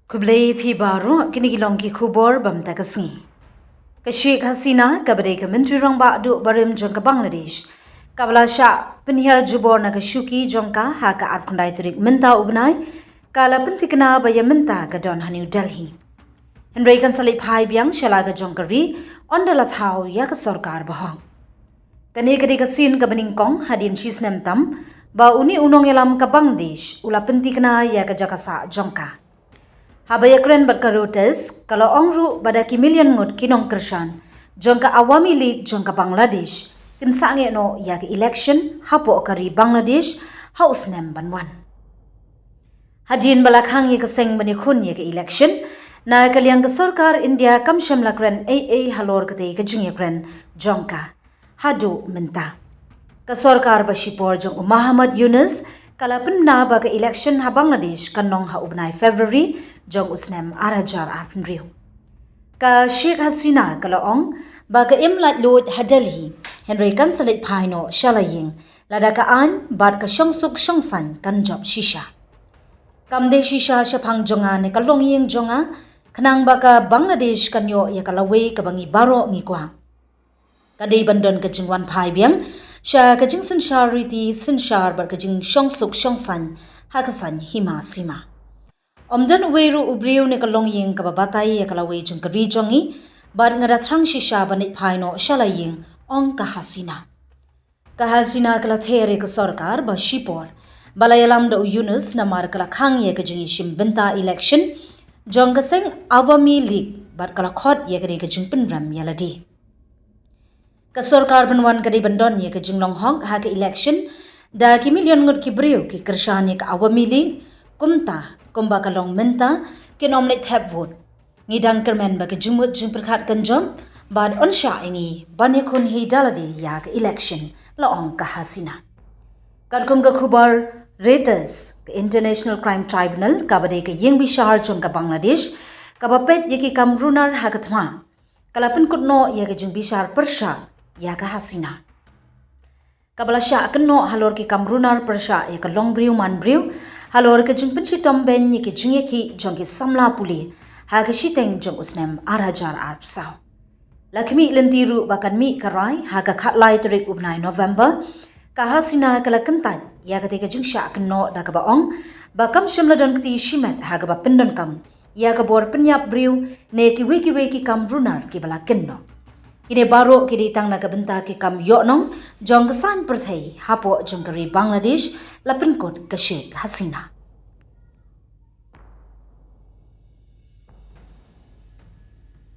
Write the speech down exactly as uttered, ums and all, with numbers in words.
Khublei phi baroh, kine ki long ki khubor bam ta ka sngi. Ka Sheikh Hasina, kaba dei ka Myntri Rangbah Duh barim jong ka Bangladesh, kaba la shah pynhiar jubor na ka shuki jong ka ha ka arphew khyndai tarik mynta u bnai, ka la pynthikna ba ïa mynta ka don ha New Delhi. Hynrei kan sa leit phai biang sha la ka jong ka ri, ynda la thaw ïa ka sorkar bahok. Kane ka dei ka sien kaba nyngkong hadien shi snem tam ba une u nongïalam ka Bangladesh u la pynthikna ïa ka jaka sah jong ka. Haba ïakren bad ka Reuters, ka la ong ruh ba da ki million ngut ki nongkyrshan jong ka Awami League jong ka Bangladesh kin sangeh noh ïa ka election hapoh ka ri Bangladesh ha u snem ban wan. Hadien ba la khang ïa ka seng ban ïakhun ïa ka election, na ka liang ka sorkar India kam shym la kren ei ei halor katei ka jingïakren jong ka haduh mynta. Ka sorkar ba shipor jong u Muhammad Yunus ka la pynbna ba ka election ha Bangladesh kan long ha u bnai February jong u snem ar hajar arphew hynriew. Ka Sheikh Hasina ka la ong ba ka im laitluid ha Delhi, hynrei kan sa leit phai noh sha la ïing lada ka aiñ bad ka shongsuk shongsaiñ kan jop shisha. Kam dei shisha shaphang jong nga ne ka longïing jong nga, khnang ba ka Bangladesh kan ïoh ïa ka lawei kaba ngi baroh ngi kwah. Ka dei ban don ka jingwan phai biang sha ka jingsynshar riti synshar bad ka jingshongsuk shongsaiñ ha ka saiñ hima sima. Ym don uwei ruh u briew ne ka longïing kaba batai ïa ka lawei jong ka ri jong ngi, bad nga da thrang shisha ban leit phai noh sha la ïing, ong ka Hasina. Ka Hasina ka la ther ïa ka sorkar ba shipor ba la ïalam da u Yunus namar ka la khang ïa ka jingïashim bynta election jong ka seng Awami League bad ka la khot ïa ka dei ka jingpynrem ïa lade. Ka sorkar ban wan ka dei ban don ïa ka jinglong hok ha ka election, da ki million ngut ki briew ki kyrshan ïa ka Awami League, kumta kumba ka long mynta kin ym leit thep vote. Ngi dang kyrmen ba ka jingmut jingpyrkhat kan jop bad yn shah ïa ngi ban ïakhun hi da lade ïa ka election, la ong ka Hasina. Katkum ka khubor Reuters, ka International Crime Tribunal kaba dei ka ïing bishar jong ka Bangladesh kaba peit ïa ki kam runar ha ka thma, ka la pynkut noh ïa ka jingbishar pyrshah ïa ka Hasina, kaba la shah kynnoh halor ki kam runar pyrshah ïa ka longbriew manbriew halor ka jingpynshitom beiñ ïa ki jingïakhih jong ki samla pule ha ka shiteng jong u snem ar hajar arphew saw. La khmih lynti ruh ba kan mih ka rai ha ka khatlai tarik u bnai November. Ka Hasina ka la kyntait ïa katei ka jingshah kynnoh da kaba ong ba kam shym la don kti shimet ha kaba pyndonkam ïa ka bor pynïap briew ne kiwei kiwei ki kam runar kiba la kynnoh. Kine baroh ki dei tang na ka bynta ki kam ïohnong jong ka saiñ pyrthei hapoh jong ka ri Bangladesh, la pynkut ka Sheikh Hasina.